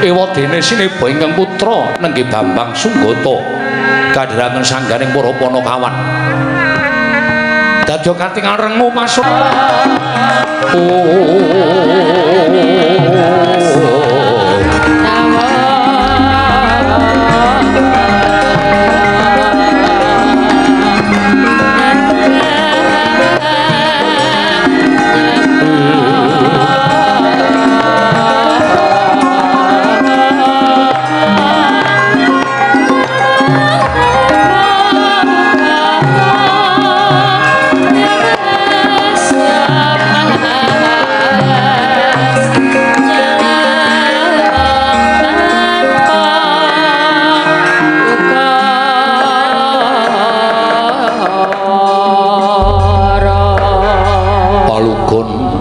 Ewadene sineba ingkang putra nenggih Bambang Sunggata kadhiraken sangganing para panakawan. Dadya katingal rengu pasuk.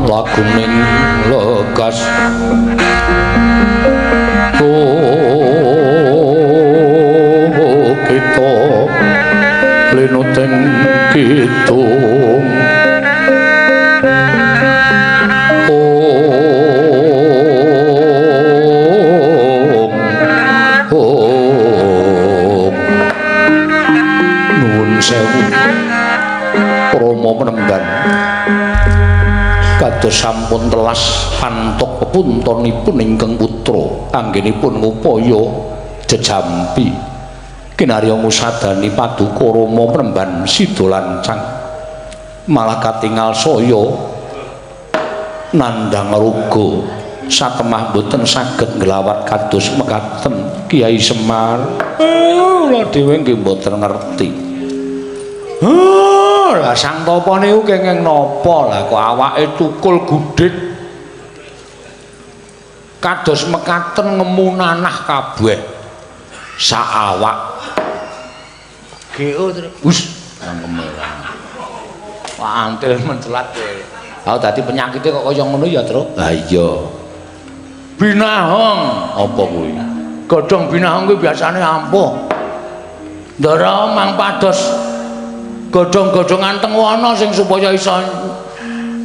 Laguning legas kita linuteng kidung om om nuwun sewu Rama Penemban kados sampun telas pantok pepuntonipun ingkang putra anggenipun ngupaya jejampi kinarya ngusadani paduka Rama Penemban sida lancang malah katingal saya nandhang ruga satemah boten saged nglawat kados mekaten Kyai Semar. Kula dhewe nggih mboten ngerti. Lah Sang Tapa niku kenging napa? Lah kok awake tukul gudhik kados mekaten ngemu nanah kabeh sak awak. GO terus. Wus, cangkeme. Wah, antil mencelat kowe. Ha dadi penyakite kok kaya ngono ya, Truk? Lah iya. Binahong apa kuwi? Godhong binahong kuwi biasane ampuh. Ndara mang pados godhong-godhongan teng wana sing supaya iso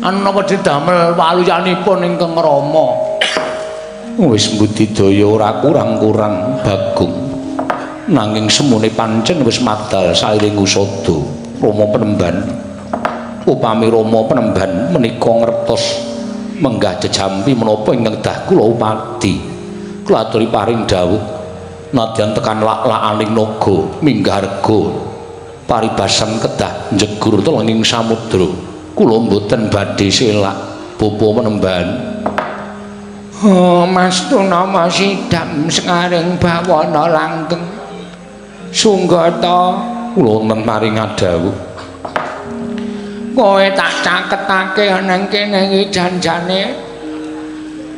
anu napa didamel waluyanipun ingkang Rama. Wis mbudidaya ora kurang-kurang Bagong. Nanging semune pancen wis madal sairing usada Rama Penemban. Upami Rama Penemban menika ngertos menggah jejampi menapa ingkang dah kula upadi. Kula aturi paring dawuh nadyan tekan lak-lakaning naga minggah rega paribasan kedah njegur telenging samudra. Kula mboten badhe selak Bapa Penemban. Oh, Mas Tunama sidam sekaring bawana langgeng. Sunggata kula wonten paring dawuh. Kowe tak caketake nang kene iki janjane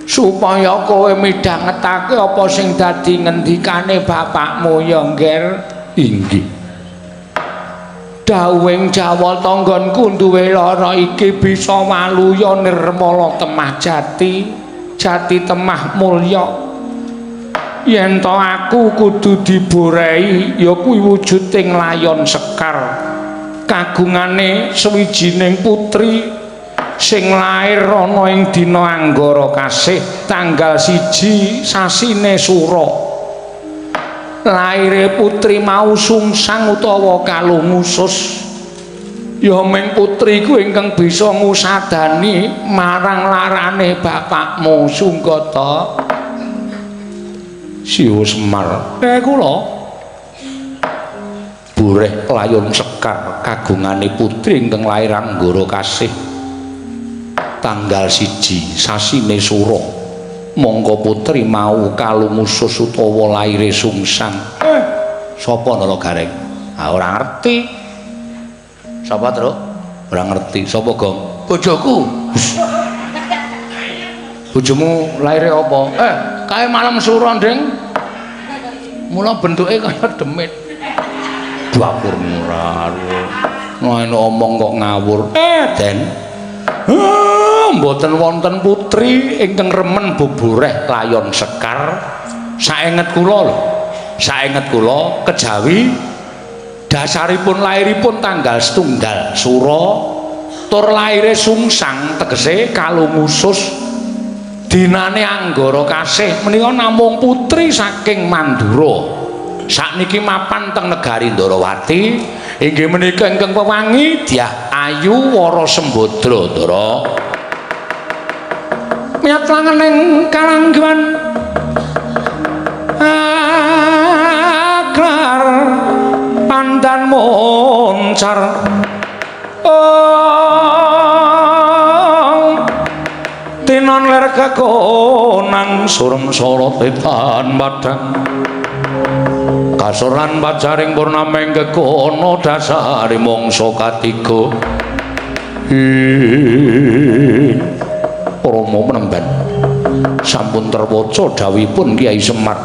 supaya kowe midhangetake apa sing dadi ngendikane bapakmu ya, Ngger. Inggih. Dawuhing Jawa tanggonku duwe lara iki bisa waluya nirmala temah jati, jati temah mulya. Yen to aku kudu diborehi ya kuwi wujuding layon sekar kagungane suwijining putri sing lair ana ing dina Anggara kasih tanggal 1 sasine Sura. Laire putri mau sungsang utawa kalungusus. Ya ming putri ku ingkang bisa ngusadani marang larane bapakmu Sunggata. Siwa Semar. Kula boreh layon sekar kagungane putri ingkang lair Anggara kasih tanggal 1 sasine Sura. Mongko putri mau kalungusus utawa laire sungsang. Sapa nara Gareng? Ah ora ngerti. Sapa, Truk? Ora ngerti. Sapa, Gong? Bojoku. Bojomu laire apa? Kae malam sura, Ding. Mula bentuke kaya demit. Dapur murah. Ngono omong kok ngawur. Den. Mboten wonten putri ingkang remen boboreh layon sekar. Saenget kula lho. Saenget kula kejawi dasaripun lairipun tanggal 1 Sura tur laire sungsang tegese kalungusus. Dinane Anggara Kasih menika namung putri saking Mandura. Sakniki mapan teng negari Ndarawati inggih menika ingkang wewangi Dyah Ayu Wara Sembadra Ndara. Miyat langening kalangguhan aklar pandan moncar oh tinon ler kekonang surem sorot tan padang kasoran pacaring purnameng kekono dasare mangsa katiga. Ing Rama Penemban sampun terwaca dawuhipun Kyai Semar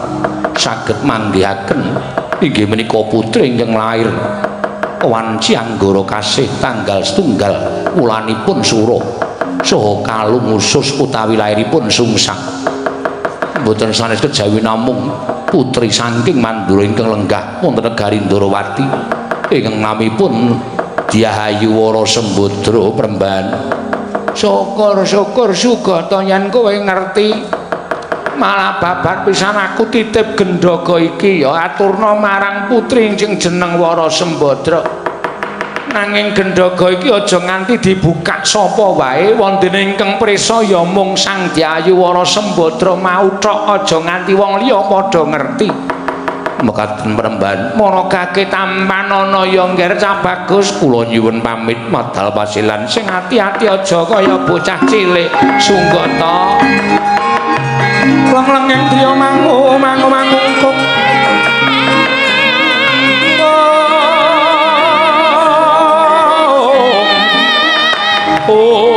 saged manggihaken inggih menika putri ingkang lair wanci Anggara Kasih tanggal setunggal wulanipun Sura saha kalung usus utawi lairipun Sungsang. Mboten sanes kejawi namung putri saking Mandura ingkang lenggah wonten negari Ndarawati ingkang namipun Dyah Ayu Wara Sembadra Premban. Syukur-syukur sugata yen kowe ngerti. Malah babar pisan aku titip gendhaga iki ya aturna marang putri sing jeneng Wara Sembadra. Nanging gendhaga iki aja nganti dibukak sapa wae, wondene ingkang prisa ya mung Sang Dyah Ayu Wara Sembadra mau tok, aja nganti wong liya padha ngerti. Mekaten Premban, maragake tampanana ya ngger Cah Bagus, kula nyuwun pamit madal pasilan sing ati-ati aja kaya bocah cilik sunggata. Leng-lenging driya mangu mangu mangungkung. Oh.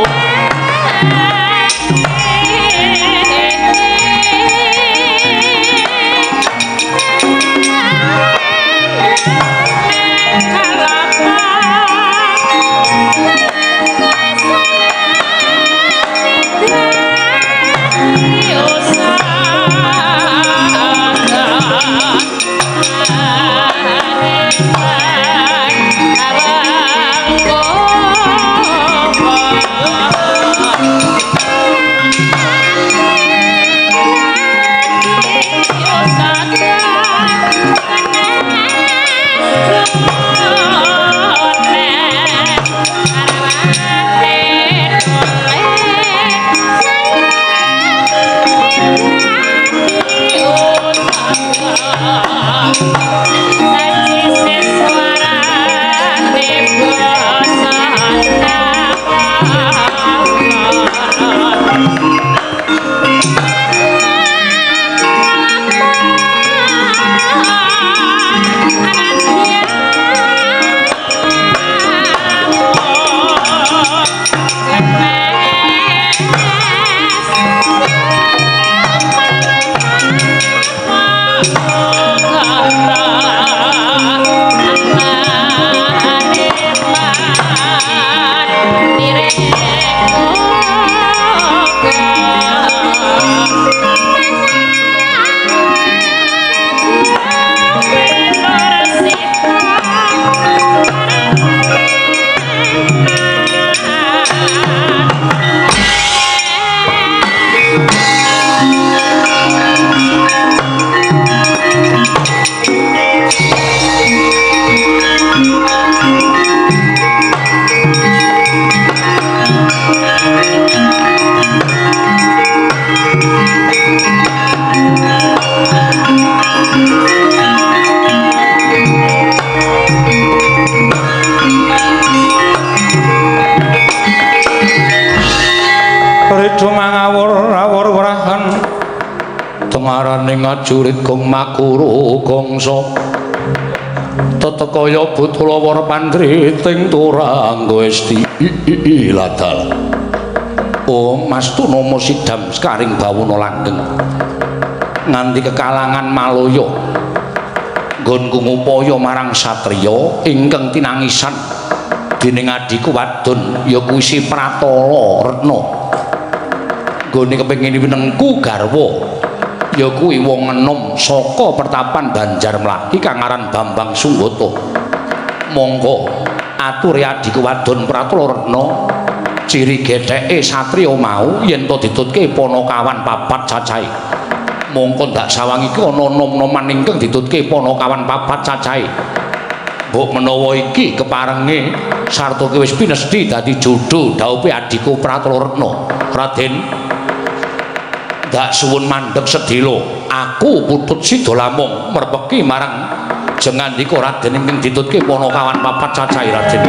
Ngajurit gong makuru gongso tetekaya butul wara pandriting turangga esti ladal. Oh Mas Tunomo sidam sekaring bawono langgeng nganti kekalangan Malaya nggonku ngupaya marang satriya ingkang tinangisan dening adhiku wadon ya kuwi si Pratala Retna nggone kepengin winengku garwa ya kuwi wong enom saka pertapan Banjar Mlaki kang aran Bambang Sunggata. Monggo aturi adhiku wadon Pratala Retna Ciri getheke satriya mau yen to ditutke panakawan papat cacahe. Mongko ndak sawang iki ana nom-noman ingkang ditutke panakawan papat cacahe. Mbok menawa iki keparenge sarta ki wis pinesthi dadi jodho dhaupe adhiku Pratalaretna. Raden, ndak suwun mandheg sedhela. Aku Putut Sida Lamung merpeki marang jengandika Raden ingkang ditutke panakawan papat cacahe Raden.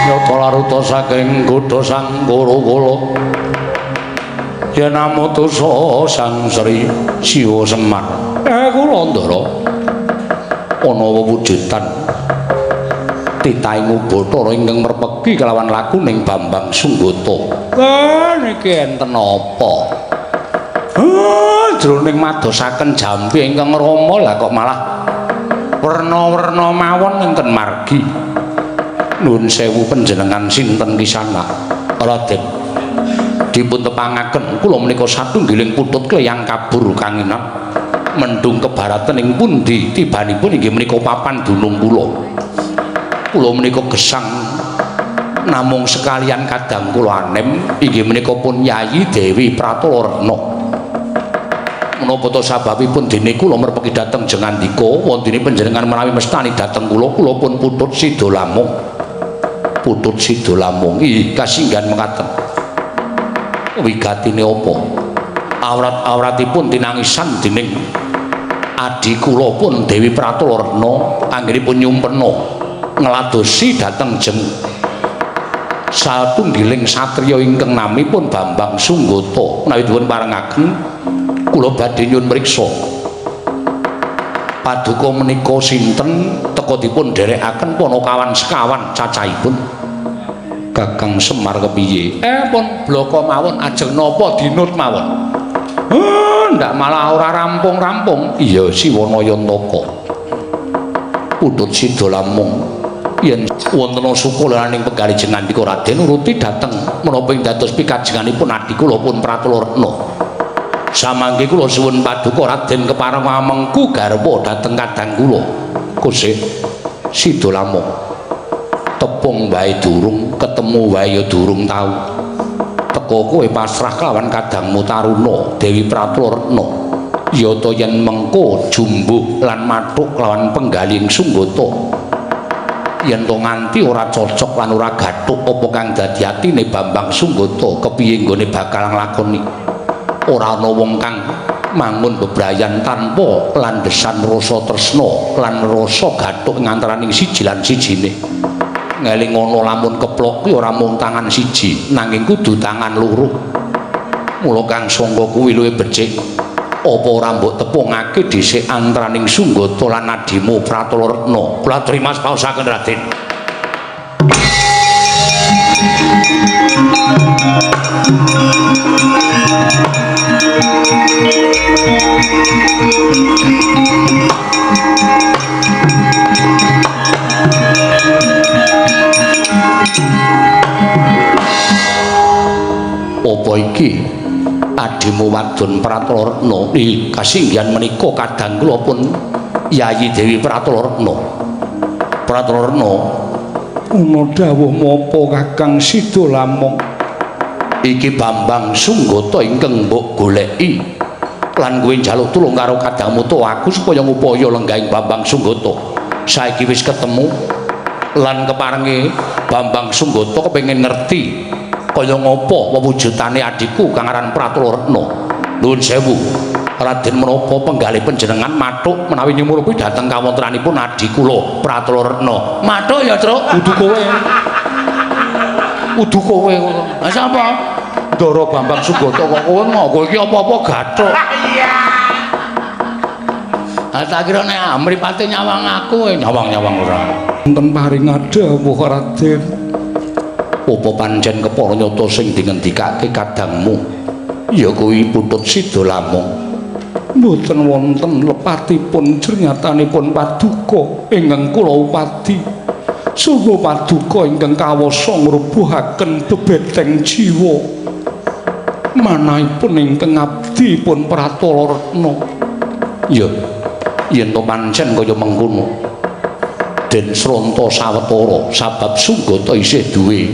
Nyata laruta saking godha sang Kuru-kula yen amutusa Sang Sri Siwa Semar. Kula Ndara ana wewujudan titahing Ubathara ingkang merpeki kelawan lakuning Bambang Sunggata. Niki enten apa? Jroning madosaken jampi ingkang rama lah kok malah werna-werna mawon enten margi. Nuwun sewu panjenengan sinten kisana? Raden, dipun tepangaken kula menika satunggiling putut kleyang kabur kanginan mendung kebaratan ing pundi tibanipun inggih menika papan dunung kula. Kula menika gesang namung sekalian kadang kula anem inggih menika pun Yayi Dewi Pratalaretna. Menapa to sababipun dene kula merpeki dhateng jengandika wontene panjenengan menawi mestani dhateng kula, kula pun Putut Sida Lamung. Putut Sida Lamung ih kasinggihan mekaten. Wigatine apa? Awrat-awratipun tinangisan dening adi kula pun Dewi Pratalaretna anggenipun nyumpena ngladosi dhateng jeng satunggiling satriya ingkang namipun Bambang Sunggata. Menawi dipun parengaken kula badhe nyuwun mriksa paduka menika sinten teka dipun dherekaken panakawan sekawan cacahipun. Kakang Semar kepiye? Pun blaka mawon ajeng napa dinut mawon. Ndak malah ora rampung-rampung. Iya Siwana Yantaka. Putut Sida Lamung yen wonten suka leraning penggalih jengandika Raden nuruti dhateng menapa ing dados pikajenganipun adi kula pun Pratalaretna. Samangke kula suwun paduka Raden kepareng amengku garwa dhateng kadang kula. Kusih Sida Lamung tepung wae durung ketemu wae ya durung tau. Teka kowe pasrah kelawan kadangmu Taruna Dewi Pratalaretna. Ya ta yen mengko jumbuh lan mathuk kelawan penggalih Sunggata. Yen to nganti ora cocok lan ora gathuk apa kang dadi atine Bambang Sunggata kepiye nggone bakal nglakoni. Ora ana wong kang mangun bebrayan tanpa landhesan rasa tresna lan rasa gathuk ngantaraning siji lan sijine. Ngeling ana lamun keplok kuwi ora mung tangan siji nanging kudu tangan loro. Mula kang sangka kuwi luwih becik apa ora mbok tepungake dhisik antaraning Sunggata lan adimu Pratalaretna. Kula trima paosaken Raden. Apa iki adimu wadon Pratalaretna? Ih, kasinggihan menika kadang kula pun Yayi Dewi Pratalaretna. Pratalaretna, ana dawuh menapa Kakang Sida Lamung? Iki Bambang Sunggata ingkang mbok goleki. Lan kowe njaluk tulung karo kadangmu aku supaya ngupaya lenggahing Bambang Sunggata. Saiki wis ketemu lan keparenge Bambang Sunggata kepengin ngerti kaya ngapa wewujudane adhiku kang aran Pratala Retna. Nuwun sewu. Raden, menapa penggalih panjenengan mathuk menawi nyumurupi dhateng kawontenanipun adhi kula Pratala Retna? Mathuk ya, Truk. Kudu kowe. Kudu kowe kok. Lah sapa? Ndara Bambang Sunggata kok kowe ngopo iki apa-apa gathuk. Iya. Ah tak kira nek mripate nyawang aku, nyawang-nyawang ora. Wonten paring dawuh Raden. Apa pancen kepara nyata sing dingendikake kadangmu? Ya kuwi Putut Sida Lamung. Mboten wonten lepatipun jernyatanipun paduka ingkang kula upadi. Saha paduka ingkang kawasa ngrubuhaken bebeteng jiwa. Manahipun ingkang abdi pun Pratala Retna. Ya, yen to pancen kaya mengkono. Den sronta sawetara sabab Sunggata isih duwe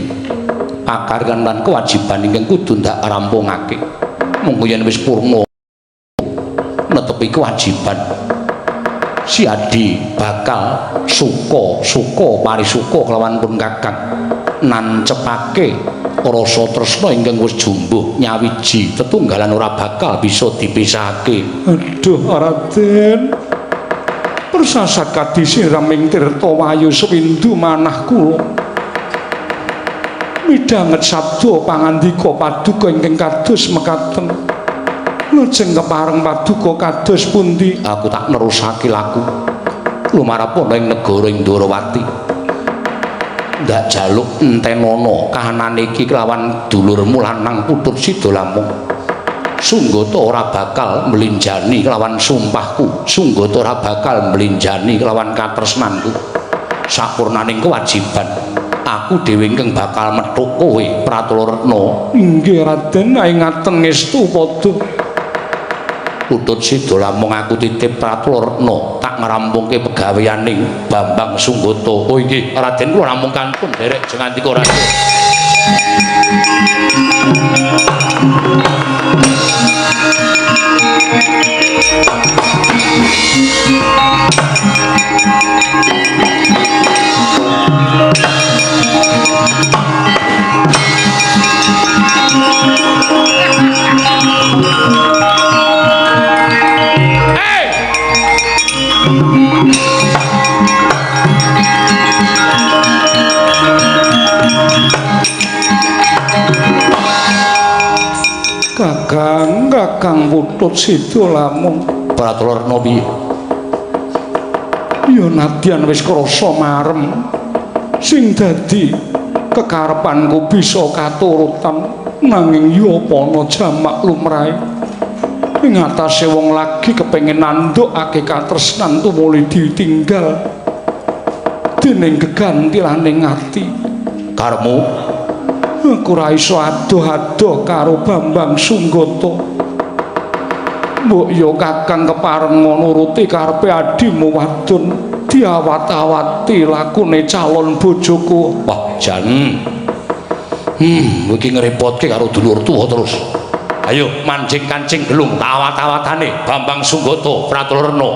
pakaryan lan kewajiban ingkang kudu ndak rampungake. Munggo yen wis purna netepi kewajiban, si Adi bakal suka parisuka kelawan pun kakang nancepake rasa tresna ingkang wis jumbuh nyawiji tetunggalan ora bakal bisa dipisahake. Aduh Raden, persasat kadisiram ing tirta wayu sewindu manah kula. Midhanget sabda pangandika paduka ingkang kados mekaten. Lajeng kepareng paduka kados pundi? Aku tak nerusake laku lumarap ana ing negara Indrawati. Ndak jaluk entenono kahanane iki kelawan dulurmu lanang Putut Sida Lamung. Sunggata ora bakal mlinjani kelawan sumpahku, Sunggata ora bakal mlinjani kelawan katresnanku. Sapurnaning kewajiban, aku dhewe ingkang bakal methuk kowe Pratala Retna. Inggih Raden, ngaten ngestu padha. Putut Sida Lamung aku titip Pratala Retna tak ngrampungke pegaweaning Bambang Sunggata. Oh inggih Raden, kula namung kantun derek jengandika Raden. Kakang, Kakang Putut Sida Lamung. Pratala Retna piye? Ya nadyan wis krasa marem sing dadi kekarepanku bisa katurutan, nanging ya apa ana jamak lumrahe. Ing atase wong lagi kepengin nandhukake katresnan tumuli ditinggal dening gegantilaning ati. Karepmu? Aku ora iso adoh-adoh karo Bambang Sunggata. Mbok ya Kakang kepareng nuruti karepe adhimu wadon, diawat-awati lakune calon bojoku. Wah, jan. Iki ngrepotke karo dulur tuwa terus. Ayo mancing kancing gelung tak awat-awatane Bambang Sunggata Pratala Retna.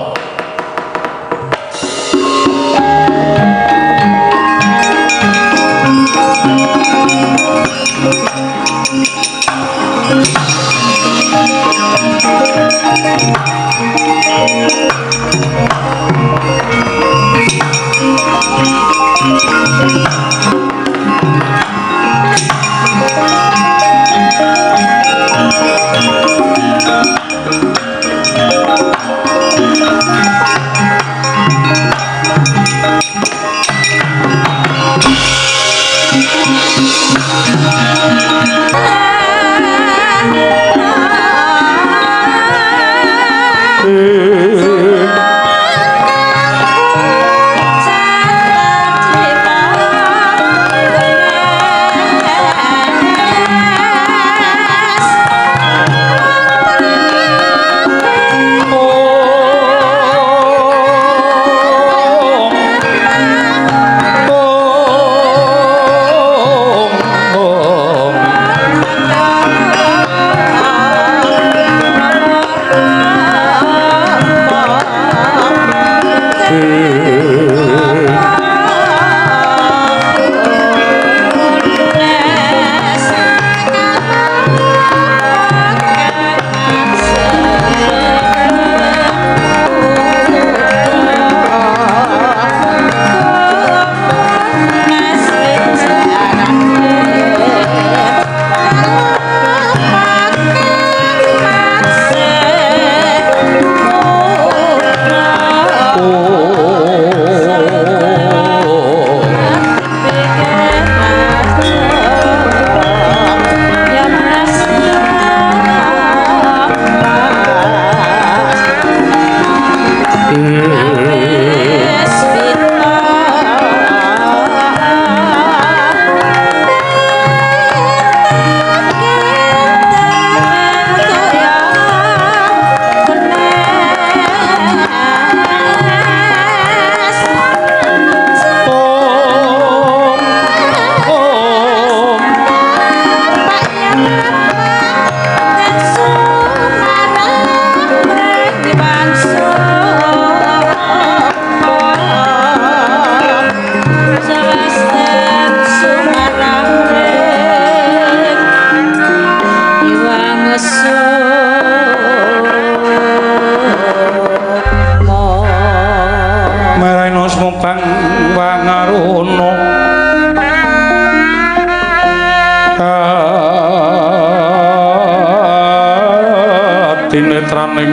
Dinetraning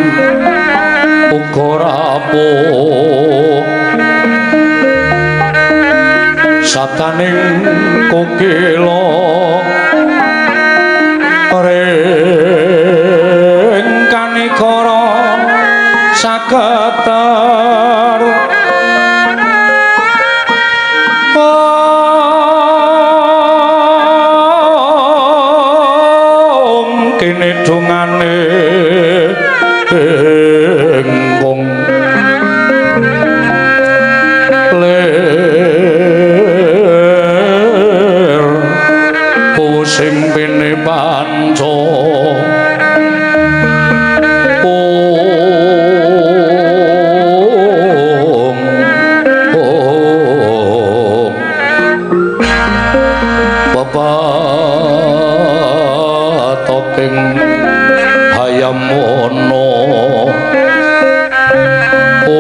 uga rapuh sataning kokila ring kanikara saketar om kene dongane engkong lir pusing pene panca om om pepatoking hayam wono om om.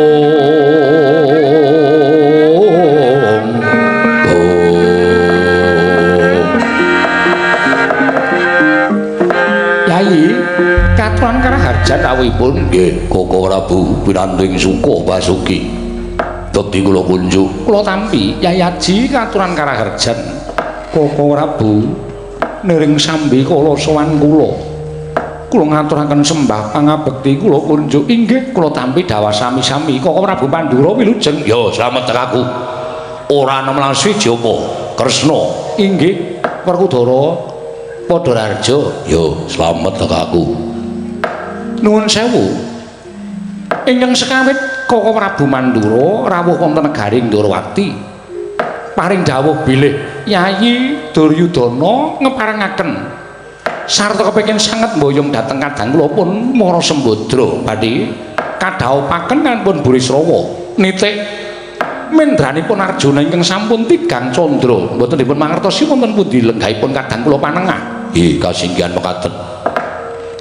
Yai katuran karaharjan rawuhipun nggih Koko Prabu pinanting suka Basuki bekti kula kunjuk kula tampi Yai Aji katuran karaharjan Koko Prabu niring sambi kala sowan kula kula ngaturaken sembah pangabekti kula kunjuk inggih kula tampi dhawah sami-sami Koko Prabu Pandura wilujeng ya slamet tekaku ora ana melas siji apa Kresna inggih Werkudara Padha Raharja ya slamet tekaku nuwun sewu ingkang sekawit Koko Prabu Mandura rawuh wonten negari Ndorowati paring dawuh bilih Yayi Duryudana ngeparengaken sarta kepengin sanget mboyong dhateng kadang kula pun Mara Sembadra badhe kadhawuhaken kanpun Burisrawa nitik mendranipun Arjuna ingkang sampun tigang candra mboten dipun mangertosi wonten pundi lenggahipun kadang kula panengah. Nggih kasinggihan mekaten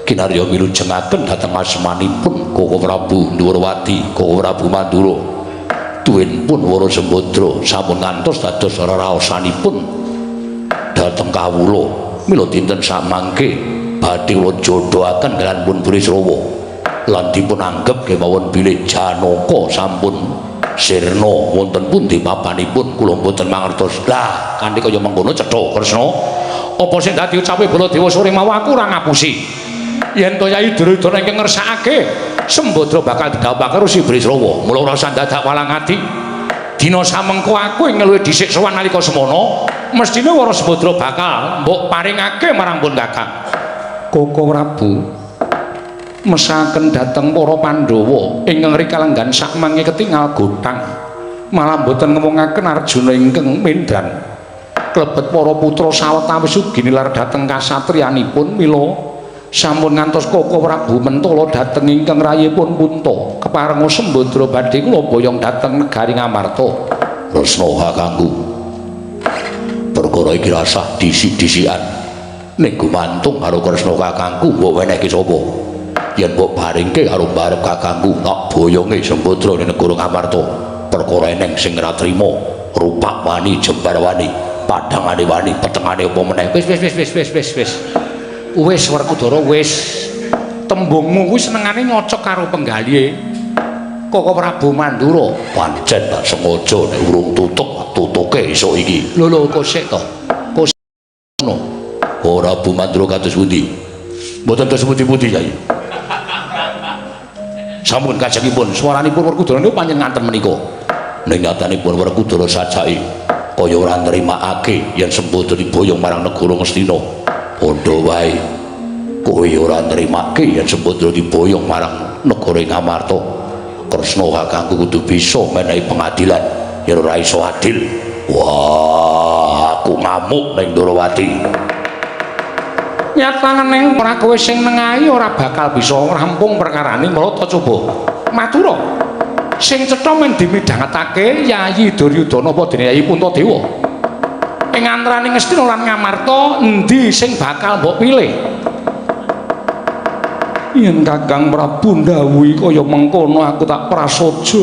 kinarya milujengaken dhateng asmanipun Koko Prabu Ndorowati Koko Prabu Mandura tuwinpun Wara Sembadra sampun ngantos dados reraosanipun dhateng kawula mila dinten samangke badhe kula jodhoaken kaliyan pun Burisrawa lan dipun anggep kemawon bilih Janaka sampun sirna wonten pundi papanipun kula mboten mangertos. Lah kanthi kaya mengkono cetha Kresna apa sing dadi ucape Baladewa sore mau aku ora ngapusi yen to Yai Duryudana ingkang ngersakake Sembadra bakal didhawuhake Resi Burisrawa mula ora usah dadak walang ati dina samengko aku ing luwih dhisik sowan nalika semono mestine Wara Sembadra bakal mbok paringake marang pun Kakang Koko Prabu mesaken dhateng para Pandhawa ingkang rikalenggan sakmangke ketingal gothang malah mboten ngemungaken Arjuna ingkang mendran klebet para putra sawetawis ugi nilar dhateng kasatriyanipun mila Sampun ngantos Koko Prabu mentala dhateng ingkang rayipun Punta. Keparenga Sembadra badhe kula boyong dhateng negari Ngamarta. Kresna kakangku. Perkara iki rasah disik-disikan. Ning gumantung karo Kresna kakangku mbok wenehke sapa? Yen mbok baringke karo barep kakangku tak boyonge Sembadra ning negara Ngamarta. Perkara eneng sing ora trima, rupak wani, jembar wani, padhangane wani, petengane apa meneh. Wis wis wis wis wis wis wis. Wis Werkudara wis. Tembungmu kuwi senengane nyocok karo penggalihe Koko Prabu Mandura. Pancen tak sengaja nek urung tutuk, tutuke esuk iki. Lho lho kok sik to. Kok ngono. Ora Prabu Mandura kados pundi? Mboten kados pundi-pundi, Kyai. Sampun kajengipun swaranipun Werkudara niku pancen ngaten menika. Ning nyatanipun Werkudara sajake kaya ora nrimakake yen Sembadra diboyong marang negara Ngastina. Padha wae kowe ora nrimake yen Sembadra diboyong marang negara Ngamarta. Kresna kakangku kudu bisa menehi pengadilan yen ora iso adil. Wah, aku ngamuk ning Ndorowati. Nyatane ora kowe sing nengahi ora bakal bisa rampung perkarane, mula ta coba matura. Sing cetha men dimidhangetake Yayi Duryudana apa dene Yayi Puntadewa. Ing antaraning Ngastina lan Ngamarta endi sing bakal mbok pilih? Yen Kakang Prabu ndhawuhi kaya mengkono aku tak prasaja.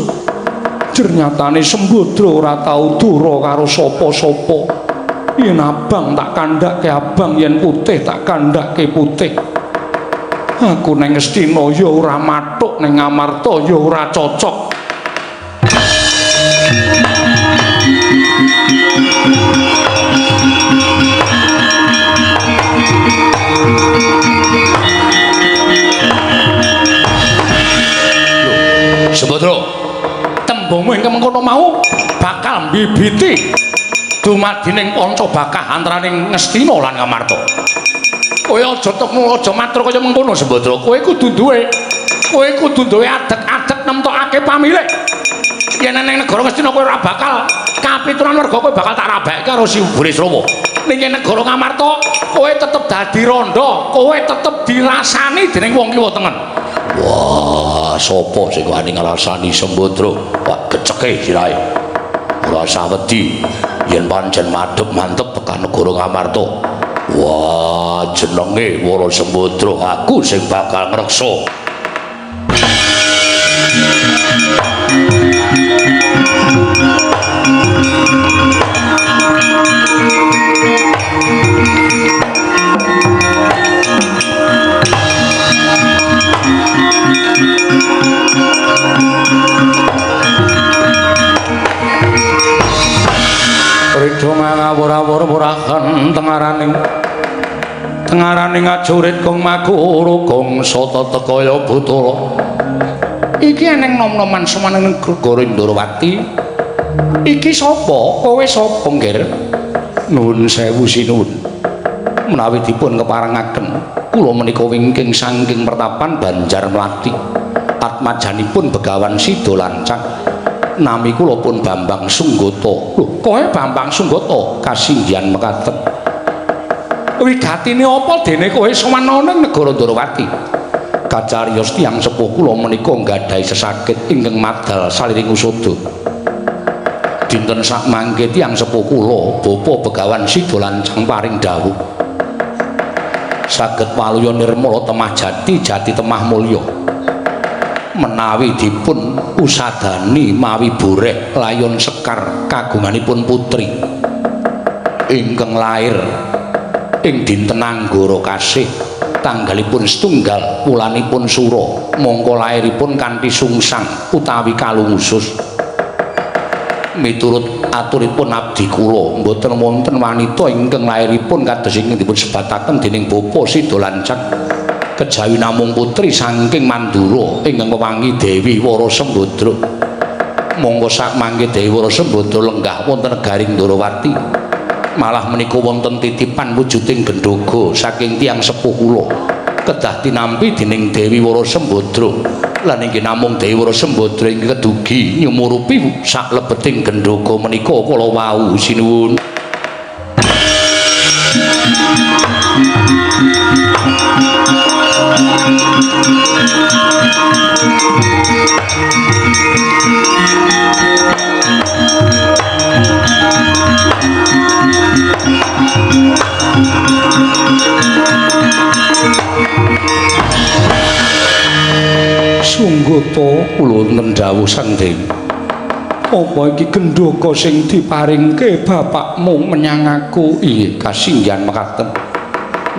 Jernyatane Sembadra ora tau dura karo sapa-sapa. Yen abang tak kandhake abang, yen putih tak kandhake putih. Aku neng Ngastina ya ora mathuk, neng Ngamarta ya ora cocok. Sembadra, tembungmu ingkang mengkono mau bakal mbibiti dumadining panca bakah antaraning Ngastina lan Ngamarta. Kowe aja temu, aja matur kaya mengkono Sembadra. Kowe kudu duwe, kowe kudu duwe adeg-adeg nemtokake pamilih. Yen nang negara Ngastina kowe ora bakal kapituran warga, kowe bakal tak rabake karo si Burisrawa. Ning negara Ngamarta kowe tetep dadi randha, kowe tetep dirasani dening wong kiwa tengen. Wah, sapa sing wani ngrasani Sembadra? Wah, geceke sirahe. Ora usah wedi yen pancen madhep mantep tekan negara Ngamarta. Wah, jenenge Wara Sembadra, aku sing bakal ngreksa. Rida ngawur-awur murahan tengaraning tengaraning ajurit kong makuru gongsa tetekaya butura. Iki eneng nom-noman sumaneng negara Ndorowati. Iki sapa? Kowe sapa, Ngger? Nuwun sewu sinuwun. Menawi dipun keparengaken, kula menika wingking saking pertapan Banjar Mlati. Atmajanipun Begawan Sida Lancang. Nami kula pun Bambang Sunggata. Lho, kowe Bambang Sunggata kasinggihan mekaten. Wigatine apa dene kowe sowan ana ning negara Ndorowati? Kacariyos tiyang sepuh kula menika nggadahi sesakit ingkang madal saliring usada. Dinten sakmangke tiyang sepuh kula, Bapa Begawan Sida Lancang paring dawuh saged waluya nirmala temah jati, jati temah mulya. Menawi dipun usadani mawi boreh layon sekar kagunganipun putri ingkang lair ing dinten Anggara kasih tanggalipun setunggal wulanipun Sura, mongko lairipun kanthi sungsang utawi kalung usus. Miturut aturipun abdi kula, mboten wonten wanita ingkang lairipun kados ingkang dipun sebataken dening Bapa Sida Lancang, kejawi namung putri saking Mandura ingkang wewangi Dewi Wara Sembadra. Monggo sakmangke Dewi Wara Sembadra lenggah wonten negari Ndorowati. Malah menika wonten titipan wujuding gendhoga saking tiyang sepuh kula kedah tinampi dening Dewi Wara Sembadra. Lan inggih namung Dewi Wara Sembadra ingkang kedugi nyumurupi saklebeting gendhoga menika kala wau sinuwun. Kula wonten dawuh Sang Dewi. Apa iki gendhoka sing diparingke bapakmu menyang aku? Inggih, kasinggihan mekaten.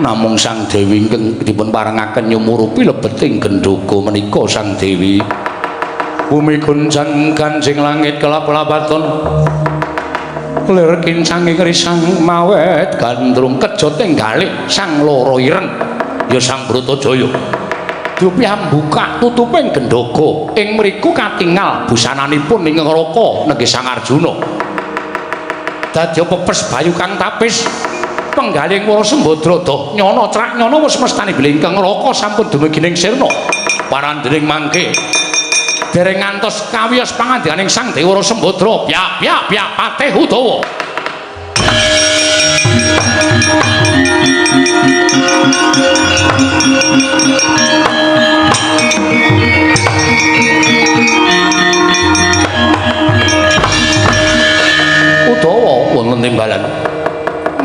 Namung Sang Dewi ingkang dipun parengaken nyumurupi lebeting gendhoka menika Sang Dewi. Bumi guncang ganjing langit kelap-lapaton. Lir kincanging risang mawet gandrung kejoting galih sang loro ireng ya Sang Bratajaya. Dupi ambuka tutuping gendhoga ing mriku katingal busananipun ing neraka nenggih Sang Arjuna. Dadi pepes bayu kang tapis penggaling Wara Sembadra doh nyana trak nyana wis mestani bilih ingkang neraka sampun dumugi ning sirna. Parandening mangke dereng ngantos kawiyos pangandikaning Sang Dewa Wara Sembadra pyak pyak pyak patih Udawa. Udawa wonten timbalan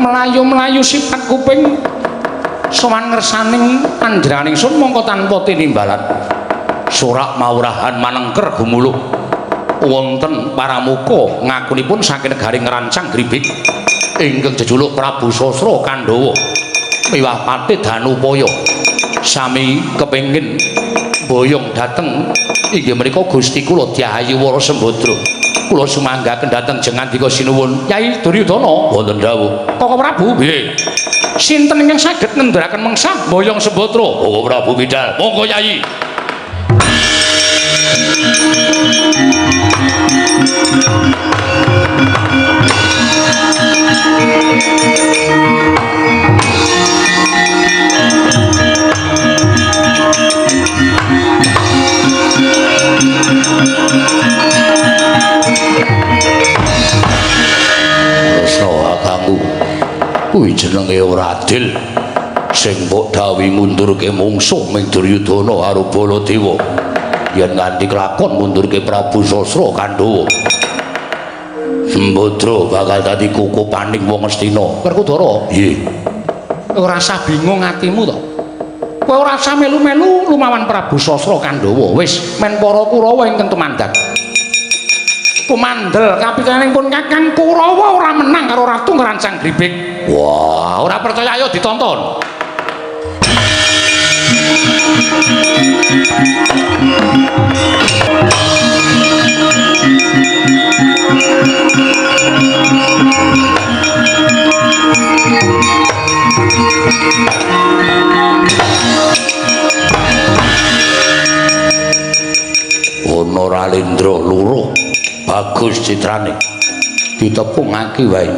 mlayu-mlayu sifat kuping sowan ngersaning panjenenganing sun mongko tanpa tinimbalan. Sorak maurahan manengker gumuluh wonten paramuka ngakunipun saking negari Ngrancang Gribik ingkang jejuluk Prabu Sasra Kandhawa miwah patih Danupaya sami kepengin boyong dhateng inggih menika Gusti kula Dyahayu Wara Sembadra. Kula sumanggaken dhateng jengandika sinuwun Kyai Duryudana. Wonten dawuh Koko Prabu. Nggih. Sinten ingkang saged ngenduraken mengsa boyong Sembadra? Koko Prabu bidal. Monggo Yai. Kresna kakangku, kuwi jenenge ora adil. Sing mbok dawuhi ngundurke mungsuh ming Duryudana karo Baladewa. Yen nganti kelakon ngundurke Prabu Sasra Kandhawa, Sembadra bakal dadi kukupaning wong Astina. Werkudara, nggih. Ora usah bingung atimu to. Kowe ora usah melu-melu lumawan Prabu Sasra Kandhawa. Wis men para Kurawa ingkang tumandang. Tumandel kapitaning pun Kakang Kurawa ora menang karo Ratu Ngrancang Gribik. Wah, ora percaya ayo ditonton. Ana Ralindra luruh bagus citrane ditepungake wae.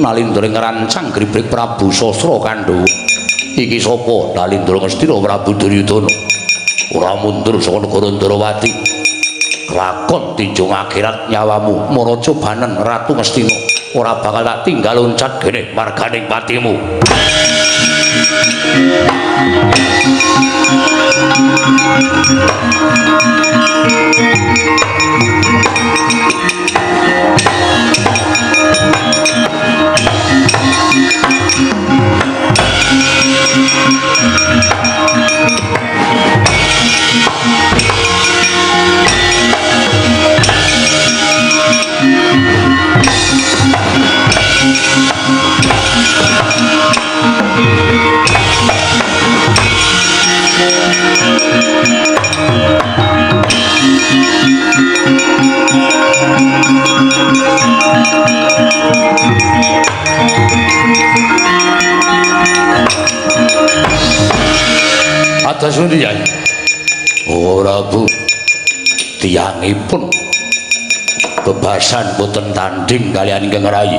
Nalindra ngrancang Gribik Prabu Sasra Kandhawa. Iki sapa? Nalindra Ngastina Prabu Duryudana. Ora mundur saka negara Ndrawati. Lakon tinjung akhirat nyawamu Maraja Banen Ratu Ngastina. Ora bakal tak tinggal loncat gene marganing patimu. Atas pundi, Yai? Ora, Bu. Tiyangipun bebasan boten tanding kaliyan ingkang rayi.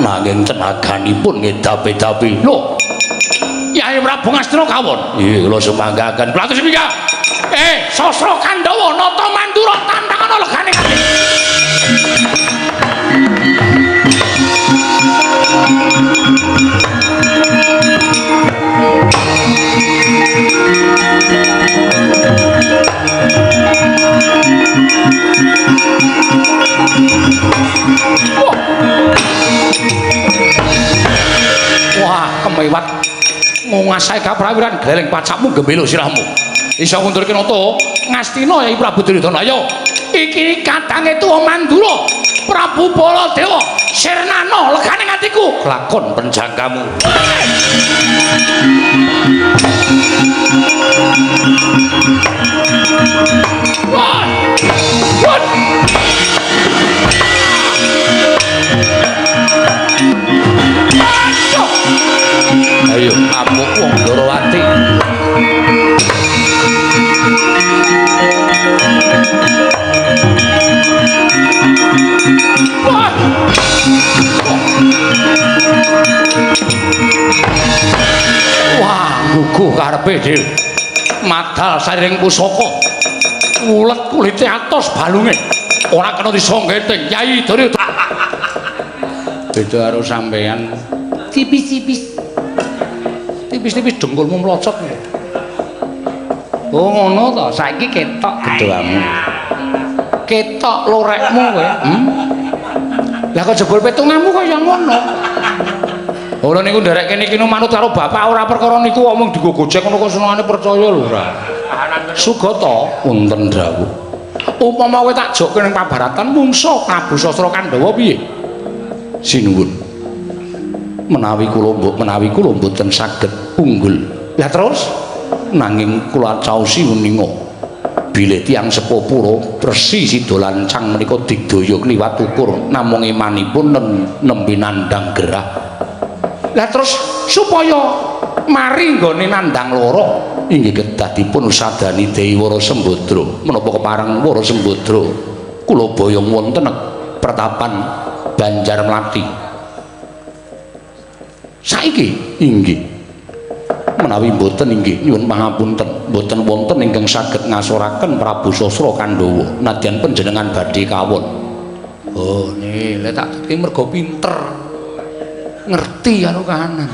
Nanging tenaganipun ngedap-edapi. Lho. Yai Prabu Ngastina kawon. Nggih, kula sumanggaken. Kula atus pinggah. Sasra Kandhawa nata mandura tantangana legane kabeh. Wah, kemewat nguasai kaprawiran gleleng pacakmu gembelo sirahmu. Iso ngundurke nata Ngastina Yai Prabu Duryudana. Ayo. Iki kadange tuwa Mandura. Prabu Baladewa sirnana legane atiku. Lakon penjangkamu. Wah! Wah! Ayo amuk wong Ndorowati. Wah, guguh karepe dhewe. Madal sariring pusaka. Ulet kulite atos balunge. Ora kena disonggeting Yai Duryudana. Beda karo sampean. Tipis-tipis. Tipis-tipis dengkulmu mlocot. Oh ngono to, saiki ketok Gedoamu. Ketok lorekmu kowe. Lah kok jebul petunganmu kaya ngono. Ora niku nderek kene iki manut karo bapak ora perkara niku omong digo gojek ngono kok senengane percaya lho ora. Sugata wonten dawuh. Upama kowe tak jokke ning pabaratan mungsa Prabu Sastra Kandhawa piye? Sinuwun. Menawi kula mbok menawi kula mboten saged unggul. Lah terus nanging kula caosi weninga bilih tiyang sepuh pura resi sida lancang menika digdaya kliwat ukur namung imanipun nembe nandhang gerah. Lah terus supaya mari nggone nandhang lara inggih kedah dipun usadani Dewi Wara Sembadra. Menapa kepareng Wara Sembadra kula boyong wonten pertapan Banjar Mlati. Saiki inggih menawi mboten inggih nyuwun pangapunten mboten wonten ingkang saged ngasoraken Prabu Sastra Kandhawa nadyan panjenengan badhe kawon. Oh nih lek tak tutke mergo pinter ngerti karo kahanan.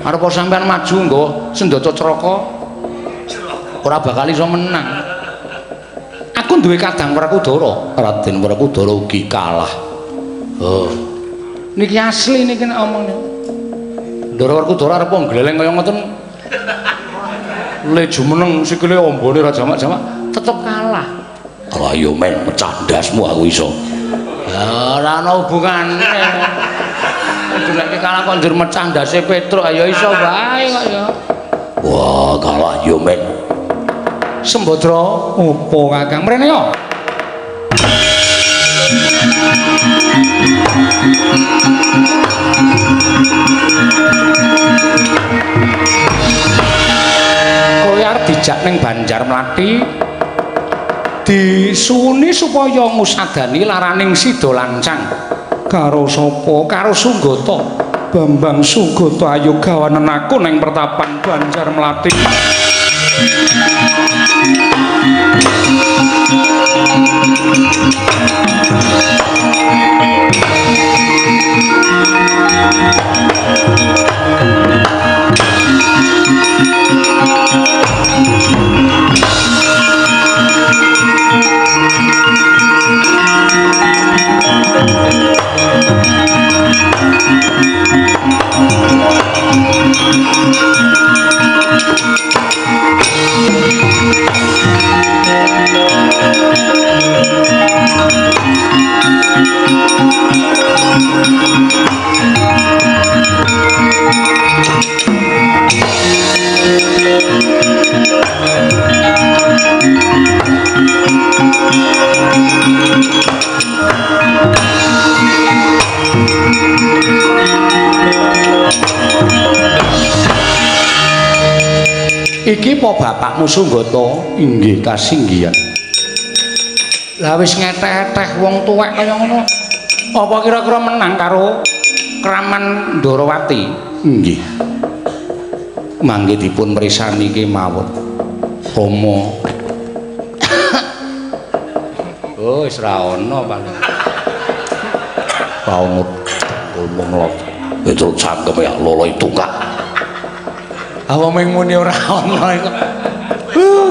Arep sampean maju nggo sendata craka ora bakal iso menang. Aku duwe kadang Werkudara. Raden Werkudara ugi kalah. Oh niki asli niki nek omongne. Ndara Werkudara arep nggleleng kaya ngoten le jumeneng sikile ombone ra jamak-jamak tetep kalah. Ora yo men mecah ndasmu aku iso. Ya ora ana hubungane. Nek kalah kok njur mecah ndase Petruk ya iso wae kok ya. Wah, kalah yo men. Sembadra opo Kakang? Mrene yo. Kowe arep dijak ning Banjar Mlati disuwuni supaya ngusadani laraning sida lancang. Karo sapa? Karo Sunggata. Bambang Sunggata ayo gawanen aku ning pertapan Banjar Mlati. Iki po bapakmu Sunggata? Inggih kasinggihan. Lah wis ngeteh-eteh wong tuwek kaya ngono. Apa kira-kira menang karo Kraman Ndorowati? Inggih. Mangke dipun mrisani kemawon. Homo. Oh, wis ra ono paling. Ra ono ngomong lho. Itu cangkem ya lolo tungkak. Apa mung muni ora ono kok.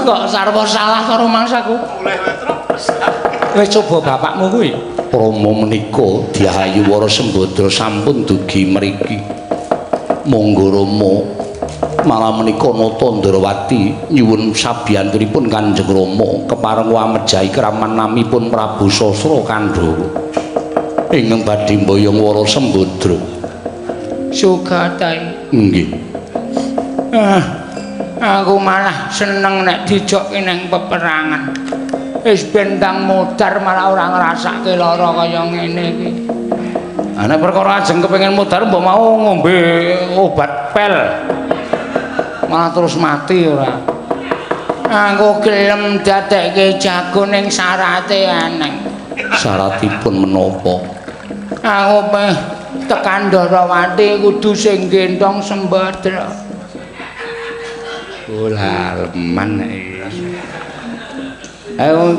Kok sarwa salah karo mangsaku. Wis coba bapakmu kuwi. Rama menika Dyahayu Wara Sembadra sampun dugi mriki. Monggo Rama Malah menika nata Ndrawati nyuwun sabiyantunipun Kanjeng Rama kepareng wamejahi kraman namipun Prabu Sasra Kandhawa ingkang badhe mboyong Wara Sembadra. Sugatai. Nggih. Aku malah seneng nek dijokke nang peperangan. Wis bentang modar malah ora ngrasake lara kaya ngene iki. Ah nek perkara ajeng kepengin modar mbok mau ngombe obat pel. Malah terus mati ora. Aku gelem dadekke jago ning syarate aneng. Syaratipun menapa? Aku meh tekan Ndrawati kudu sing gendhong Sembadra. Olah leman iki. Ayo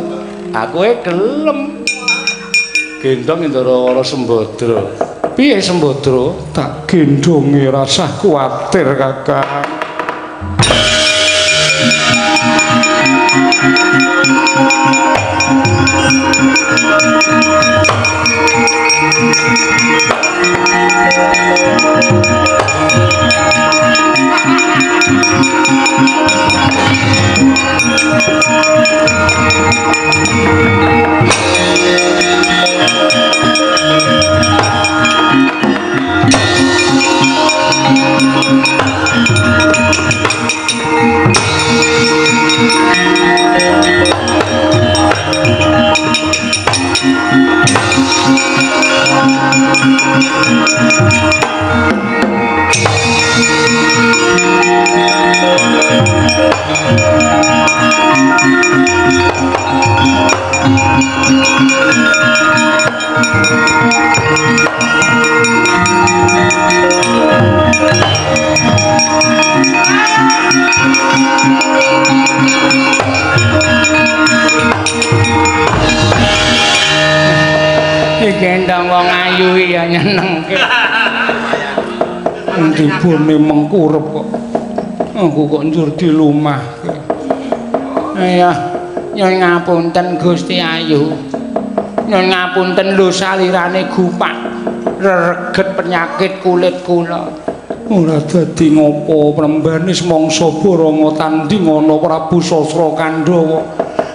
aku e gelem. Gendhong Ndara Sembadra. Piye Sembadra? Tak gendhonge rasah kuwatir, Kakang. Digendhong wong ayu ya nyenengke. Dibone mengkurep kok. Aku kok njur dilumahke. Ayo, nyuwun ngapunten Gusti Ayu. Nyuwun ngapunten lho salirane gupak rereget penyakit kulit kula. Ora dadi ngopo prembane mangsa baranga tanding ana Prabu Sasra Kandhawa.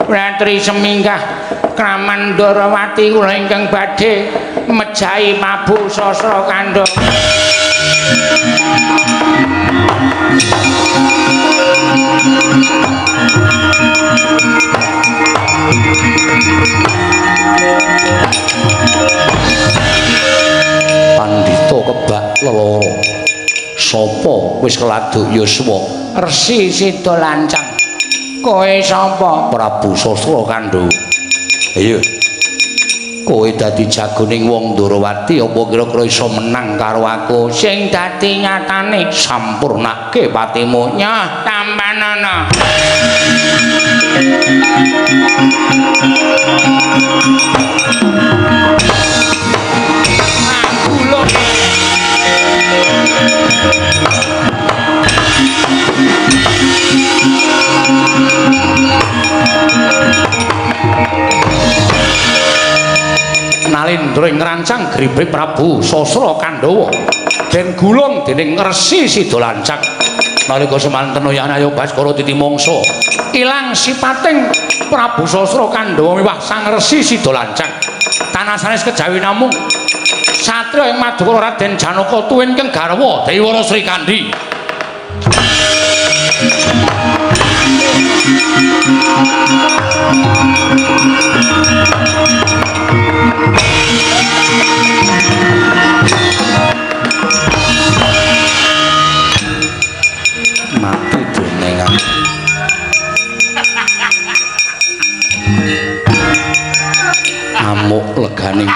Ratri seminggah kraman Ndrawati kula ingkang badhe mejahi Prabu Sasra Kandhawa. Pandhita kebak lelara. Sapa wis keladuk yuswa? Resi Sida Lancang. Kowe sapa? Prabu Sasra Kandhawa. Ayo. Kowe dadi jagoning wong Ndrawati apa kira-kira iso menang karo aku? Sing dadi nyatane sampurnake patimu. Nyoh tampanana. Manggulung. Nalindra ing ngrancang gribe Prabu Sasra Kandhawa den gulung dening Resi Sida Lancang. Nalika semanten oyane Ayu Baskara titi mangsa ilang sipating Prabu Sasra Kandhawa miwah Sang Resi Sida Lancang. Tanah sanes kejawi namung satriya ing Madukara Raden Janaka tuwin keng garwa Dewi Sri Kandi. Mati dening amuk legane.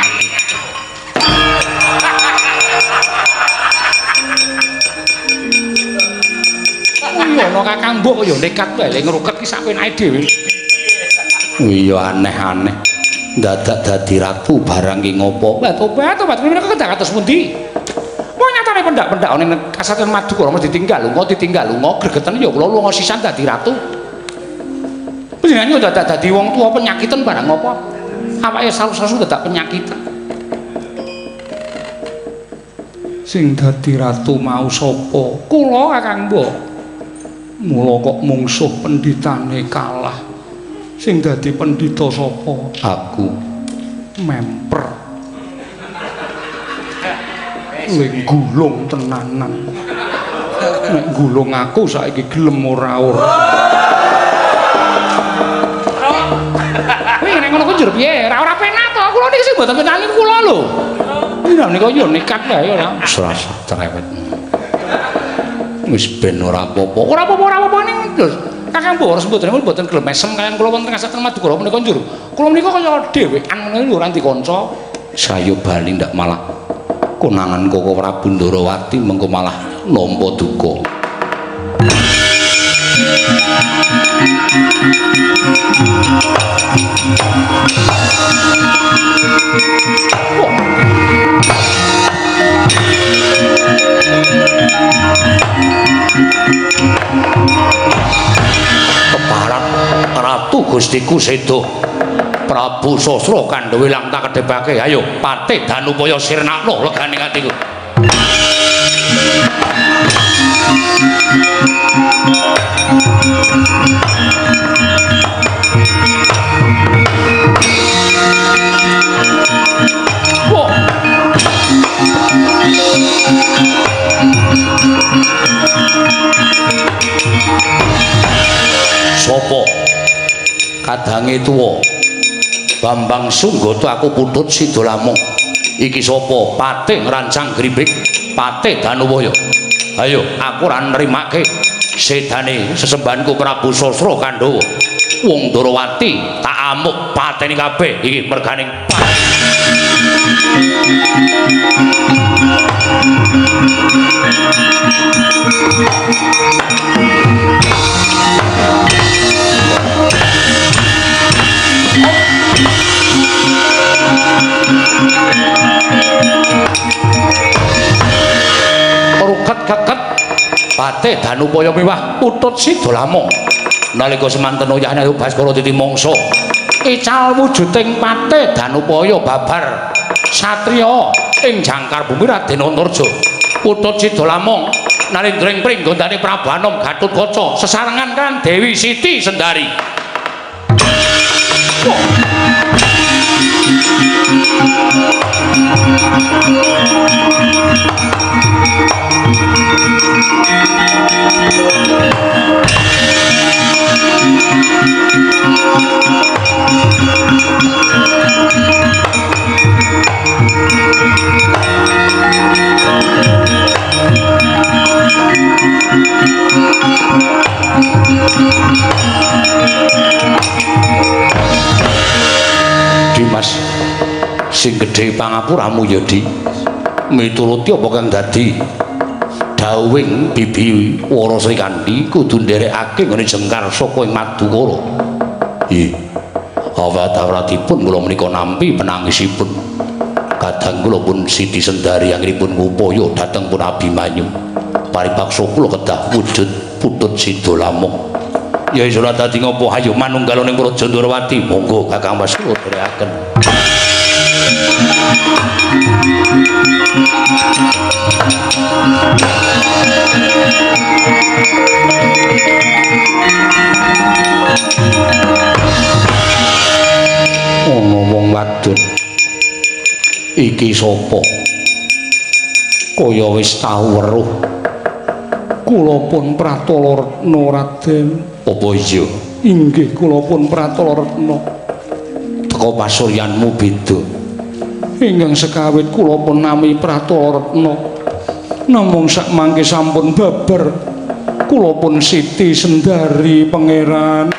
Ana Kakang mbok ya nekat wae le ngruket ki sak penake dhewe. Iya aneh-aneh. Dadak dadi ratu barang ki ngopo? Tobat tobat menika kedah kados pundi? Wong nyatane pendak-pendak ning kasatriyan Madukara mesti ditinggal lunga gregeten ya kula lunga sisan dadi ratu. Panjenengan yo dadak dadi wong tuwa penyakitan barang ngopo? Awake saru-saru dadak penyakitan. Sing dadi ratu mau sapa? Kula Kakang Mbok. Mula kok mungsuh pendhitane kalah. Sing dadi pendhita sapa? Aku. Memper. Ling gulung tenanan. Nek gulung aku saiki gelem ora-ora. Kuwi nek ngono ku njur piye? Ora penak to. Kula niki sing mboten penak niku kula lho. Iya nika yo nekat wae ora. Serasa cerewet. Wis ben ora apa-apa. Ora apa-apa, ora apa-apa ning lho. Kakang Boros mboten mboten gelem mesem kaliyan kula wonten ngasaten Madukara menika njur. Kula menika kaya dhewean ngono lho ora dikanca. Sayo bali ndak malah konangan Koko Prabu Ndorowati mengko malah nampa duka. Keparat Ratu Gustiku sedo. Prabu Sasra Kandhawa lang tak kedhepake. Ayo patih Danupaya sirnakno legane atiku. Sopo kadange tuwa Bambang Sunggata aku putut Sidolamung. Iki sapa? Patih ngrancang gribik, Patih Danupaya. Ayo aku ora nrimake sedane sesembahanku Prabu Sasra Kandhawa. Wong Ndorowati tak amuk pateni kabeh iki merganing ruket keket Patih Danupaya miwah putut Sidolamung. Nalika semanten uyahne Baskara titi mangsa ical wujuding Patih Danupaya babar satriya ing jangkar bumi Raden Antarja. Putut Sidolamung nalindring pringgondane Prabu Anom Gatotkaca sesarengan kan Dewi Siti Sendari. Dimas sing gedhe pangapuramu ya Di, mituruti apa kang dadi dawuhing Bibi Wara Srikandhi kudu nderekake nggone jengkar saka ing Madukara. Nggih. Awrat-awratipun kula menika nampi penangisipun. Kadang kula pun Siti Sendari anggenipun ngupaya dhateng pun Abimanyu. Paribaksa kula kedah wujud putut Sidolamung. Ya iso ora dadi ngopo, ayo manunggal ning Praja Ndorowati. Monggo Kakang Mas kula dherekaken. Ana wong wadon. Iki sapa? Kaya wis tau weruh. Kula pun Pratala Retna Raden. Apa iya? Inggih kula pun Pratala Retna. Teka pasuryanmu beda. Ingkang sekawit kula pun nami Pratala Retna. Namung sakmangke sampun babar kula pun Siti Sendari Pangeran.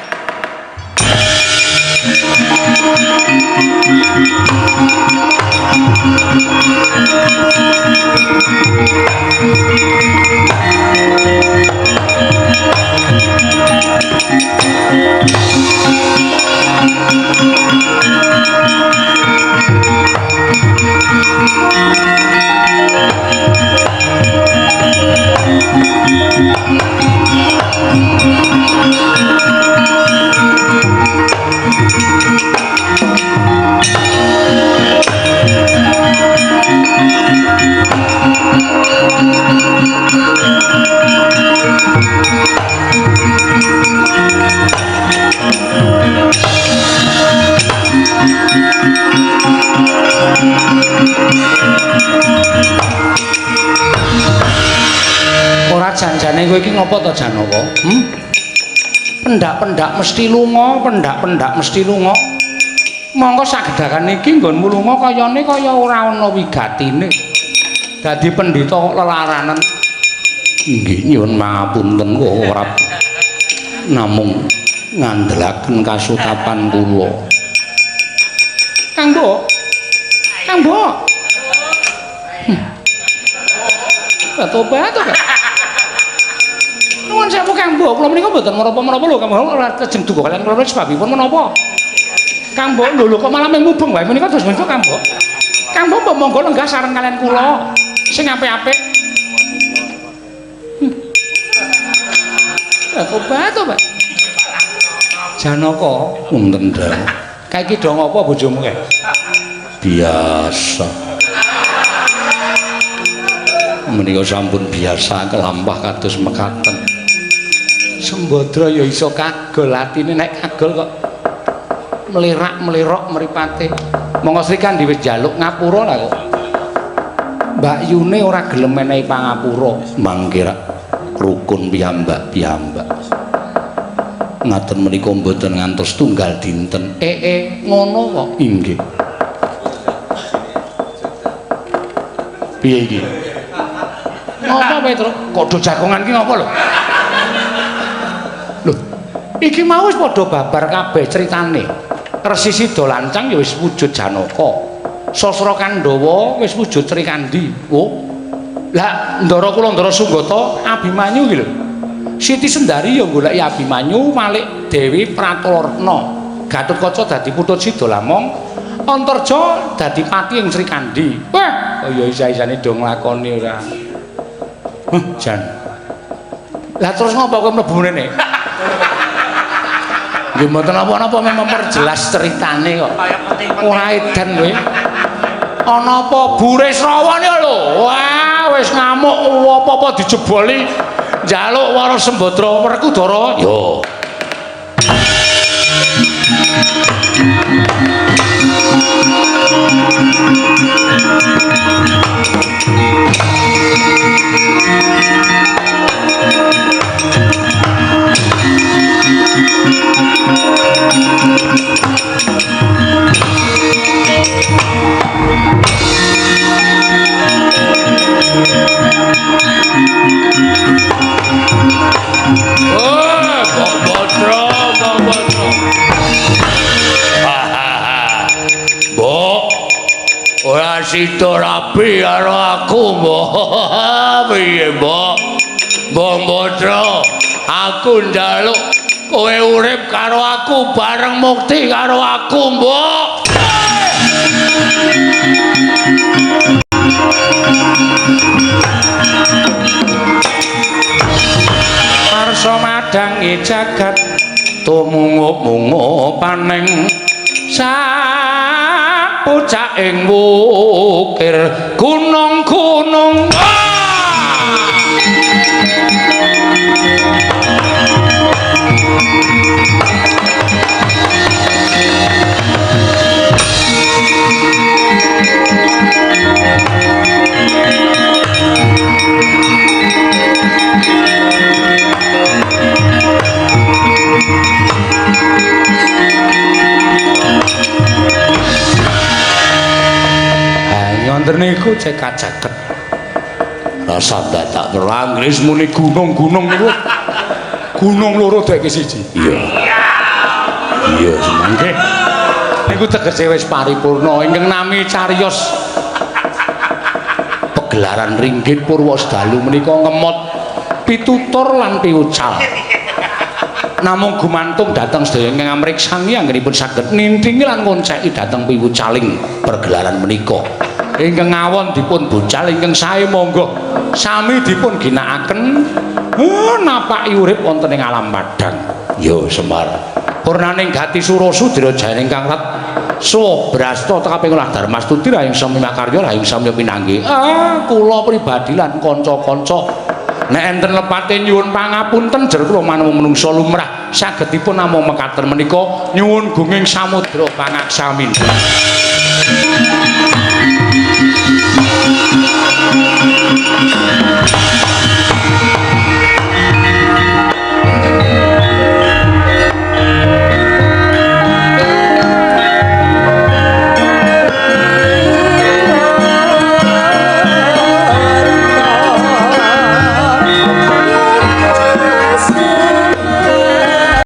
Jane kowe iki ngopo to Janaka? Pendak-pendak mesti lunga, pendak-pendak mesti lunga. Monggo sagedakan iki nggonmu lunga kayane kaya ora ana wigatine. Dadi pendhita kok lelaranen. Nggih nyuwun pangapunten kok ora namung ngandelaken kasutapan kula. Kang Mbok. Kang Mbok. Tobat to, Kang. Nuwun sewu Kang Mbok, kula menika mboten menapa-menapa lho, Kang Mbok ora lajeng duka kaliyan kula sebabipun menapa? Kang Mbok lho kok malah mung mubeng wae menika terus bentuk Kang Mbok. Kang Mbok mbok monggo lenggah sareng kaliyan kula sing apik-apik. Tobat to, Pak. Janaka wonten dalem. Kae iki do ngopo bojomu kae? Biasa. Menika sampun biasa kelampah kados mekaten. Sembadra ya iso kagol atine nek kagol kok melirak-melirok mripate. Monggo Srikandhi wis njaluk ngapura lah kok. Mbak Yune ora gelem menehi pangapura. Mangke rak rukun piyambak-piyambak. Ngaten menika mboten ngantos tunggal dinten. Ngono kok. Inggih. Piye iki? Ngopo Petro? Kok do jagongan ki ngopo lho? Lho, iki mau wis padha babar kabeh critane. Resi Sida Lancang ya wis wujud Janaka. Sasra Kandhawa wis wujud Srikandhi. Oh. Lah Ndara kula Ndara Sunggata Abimanyu iki lho. Siti Sendari ya goleki Abimanyu malik Dewi Pratalarna. Gatotkaca dadi putut Sida Lamong. Antarja dadi pati ing Srikandhi. Wah, kaya isa-isane do nglakoni ora. Huh, jan. Lah terus ngopo kowe mlebu mrene? Nggih mboten napa-napa memang memperjelas ceritane kok. Ora edan kowe. Ana apa Burisrawa ya lho. Wah, wis ngamuk apa-apa dijeboli. Njaluk wara Sembadra Werkudara. Yo. Oh, Mbok Badra, Mbok Badra. Mbok, ora sida rabi karo aku, Mbok. Piye, Mbok? Mbok Badra, aku njaluk kowe urip karo aku bareng mukti karo aku, Mbok. Karsa madangi jagat tumungup-mungup paning sapucaking wukir gunung-gunung. Wonten niku cek kajaket. Rasa dadak Inggris muni gunung-gunung niku. Gunung loro deke siji. Iya. Iya, semangke. Niku tegese wis paripurna ingkang nami cariyos pegelaran ringgit purwa sedalu menika ngemot pitutur lan piwucal. Namung gumantung dhateng sedaya ingkang amriksani anggenipun saged nintingi lan ngonceki dhateng piwucaling pergelaran menika. Ingkang awon dipun bucal ingkang sae monggo sami dipun ginakaken napaki urip wonten ing alam padhang. Yo Semar. Purnaning gati sura sudra jayaning kang rat suwa brasta kaping olah darmastuti rahing sami makarya rahing sami pinanggih. Kula pribadi lan kanca-kanca nek enten lepate nyuwun pangapunten jer kula manung menungsa lumrah sagedipun namung mekaten menika nyuwun gunging samudra pangaksamin.